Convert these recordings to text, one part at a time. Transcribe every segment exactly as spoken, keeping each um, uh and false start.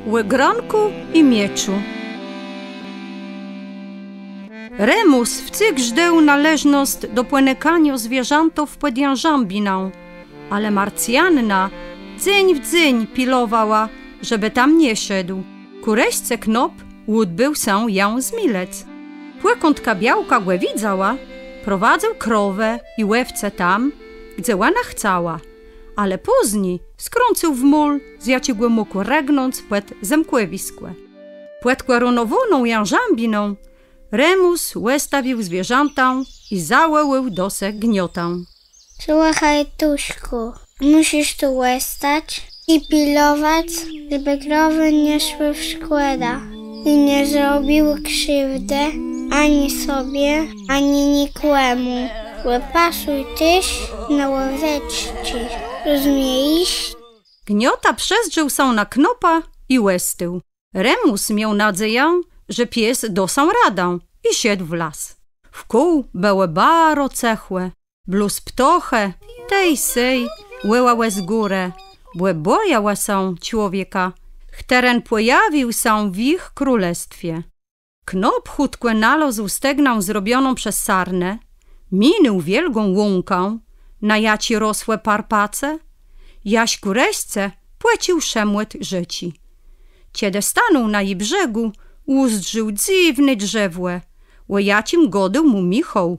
Ò grónkù i mieczu. Remùs wcyg żdôł nôleżnosc do pònëkaniô zwierzãtów pòd jãżãbinã, ale Marcjanna dzéń w dzéń pilowała, żebë tam nie szedł. Kù reszce knôp ùdbôł sã jã zmilëc. Pòkądka białka gò widzała, prowadzył krowë i òwce tam, gdze òna chcała, ale pózni skrãcył w môl, z jaczégò mógł rëgnąc pòd zëmkòwiskò. Pòd kòrunowóną jãżãbiną Remùs òstawił zwierzãta i zawòłôł do se Gniotã. Słëchôj, Tuszkù, mùszisz tu òstac i pilowac, żebë krowë nie szłë w szkòdã i nie zrobiłë krziwdë ani sobie, ani nikòmù. Òpasuj téż na òweczczi, rozmiejesz? Gniota przezdrzôł sã na knôpa i òstôł. Remùs miôł nôdzejã, że pies dô sã radã, i szedł w las. Wkół bëło baro cëchò. Blós ptôchë tej-sej wòłałë z górë, bò bòjałë sã człowieka, chtëren pòjawił sã w jich królestwie. Knôp chùtkò nalôzł stegnã zrobioną przez sarnã, minął wiôlgą łąkã, na jaczi rosłë parpace, jaż kù reszce pòczuł szëmòt rzéczi. Czedë stanął na ji brzegù, ùzdrzôł dzywné drzewò, ò jaczim gôdôł mù Michôł,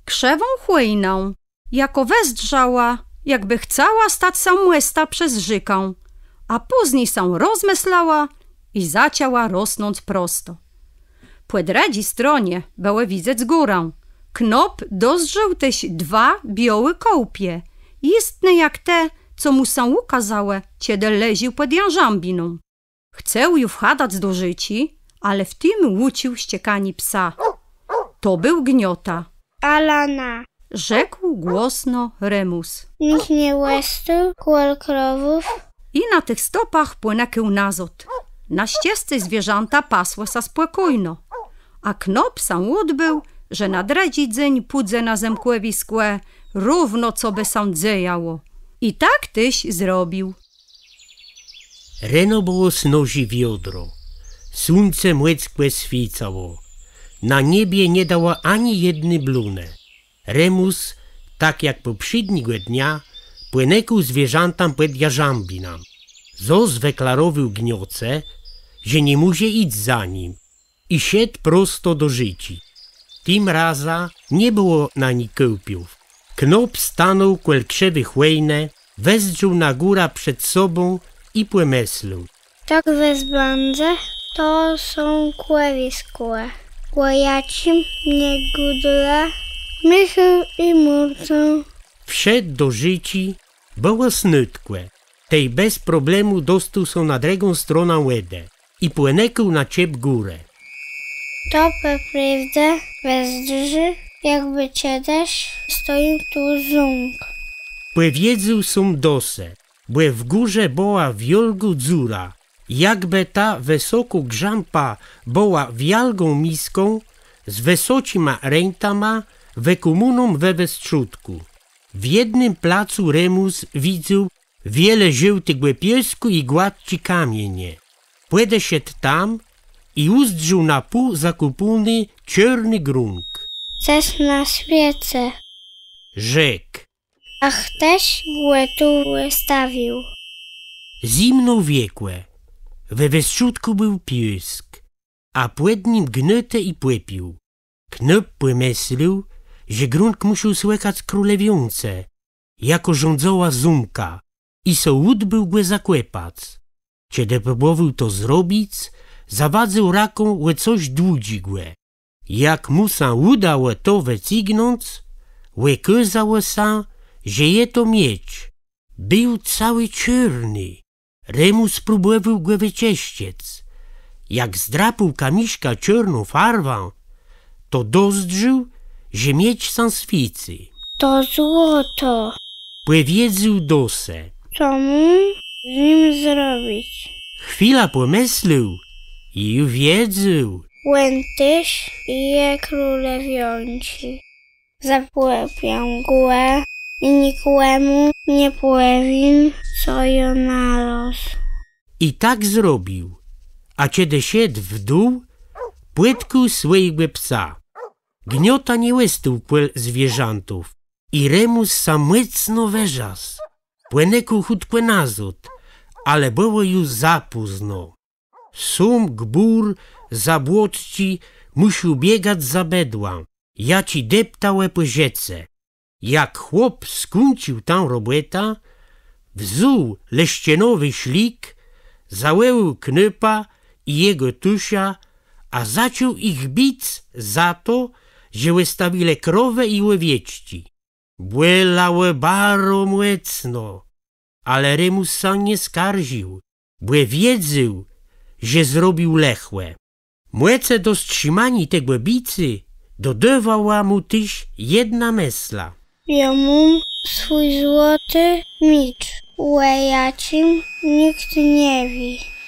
krzëwą chòjnã, jakô wëzdrzała, jakbë chcała stac sã mòstã przez rzékã, a pózni sã rozmëslała i zaczãła rosnąc prosto. Pò drëdżi stronie bëło widzec górã. Knôp dozdrzôł téż dwa biôłé kôłpie, jistné jak te, co mù sã ùkôzałë, czedë leżôł pòd jãżãbiną. Chcôł ju wchadac do rzéczi, ale w tim ùczuł szczekanié psa. To béł Gniota. Alana, rzekł głosno Remùs. Nicht nie òstôł kòl krowów? I na tëch stopach pònëkôł nazôd. Na szczescé zwierzãta pasłë sã spòkójno. A knôp sã ùdbôł, że na drëdżi dzéń pùdze na zëmkòwiskò, równo co bë sã dzejało. I tak téż zrobił. Reno bëło snôżé wiodro. Słuńce mòckò swiécało. Na niebie nie dało ani jedny blónë. Remùs, tak jak pòprzédnégò dnia, pònëkôł zwierzãtóm pòd jãżãbinã. Zôs wëklarowôł Gnioce, że ni mòże jic za nim. I szedł prosto do rzéczi. Tim razã nie bëło na ni kôłpiów. Knôp stanął kòl krzëwi chòjnë, wezdrzôł na górã przed sobą i pòmëslôł: Tak wez bãdze to zëmkòwiskò, ò jaczim mie gôdelë Michôł i Môrcën. Wszedł do rzéczi, bëło snôdkò. Tej bez problemù dostôł sã na drëgą stronã wòdë i pònëkôł na czëp górë. To pò prôwdze wëzdrzi, jakbë czedës stojôł tu zómk, pòwiedzôł sóm do se, bò w górze bëła wiôlgô dzura, jakbë ta wësokô grzãpa bëła wiôlgą miską z wësoczima rentama, wëkòmóną we westrzódkù. W jednym placu Remùs widzôł wiele żôłtégò piôskù i gładczé kamienie. Pòdeszedł tam i ùzdrzôł na pół zakòpóny czôrny grónk. Cos na swiece, rzekł. A chtos gò tu òstawił? Zjimnął wiekò. We westrzódkù béł piôsk, a pòd nim gnôtë i pòpiół. Knôp pòmëslôł, że grónk mùszôł słëgac królewiónce, jakô rządzëła zómkã, i so ùdbôł gò zakòpac. Czedë próbòwôł to zrobic, zawadzôł rãką ò cos dłudżégò. Jak mù sã ùdało to wëcygnąc, òkôzało sã, że je to miecz. Béł całi czôrny. Remùs próbòwôł gò wëczëszczëc. Jak zdrapôł kamiszkã czôrną farwã, to dozdrzôł, że miecz sã swiécy. To złoto, pòwiedzôł do se. Co móm z nim zrobic? Chwilã pòmëslôł i ju wiedzôł. Òn téż je królewiónczi. Zakòpiã gò i nikòmù nie pòwiém, co jô nalôzł. I tak zrobił. A czedë szedł w dół, pòtkôł swòjégò psa. Gniota nie òstôł kòl zwierzãtów i Remùs sã mòcno wërzasł. Pònëkôł chùtkò nazôd, ale bëło ju za pózno. Sóm gbùr Zabłocczi mùszôł biegac za bëdłã, jaczé deptało pò rzéce. Jak chłop skùńcził tã robòtã, wzął leszczënowi szlik, zawòłôł knôpa i jegò tészã, a zaczął jich bic za to, że òstawilë krowë i òwieczczi. Bòlało baro mòcno, ale Remùs sã nie skarżił, bò wiedzôł, że zrobił lëchò. Mòcë do strzimaniô tegò bicô dodôwała mù téż jedna mësla. Jô móm swój złoti micz, ò jaczim nicht nie wié.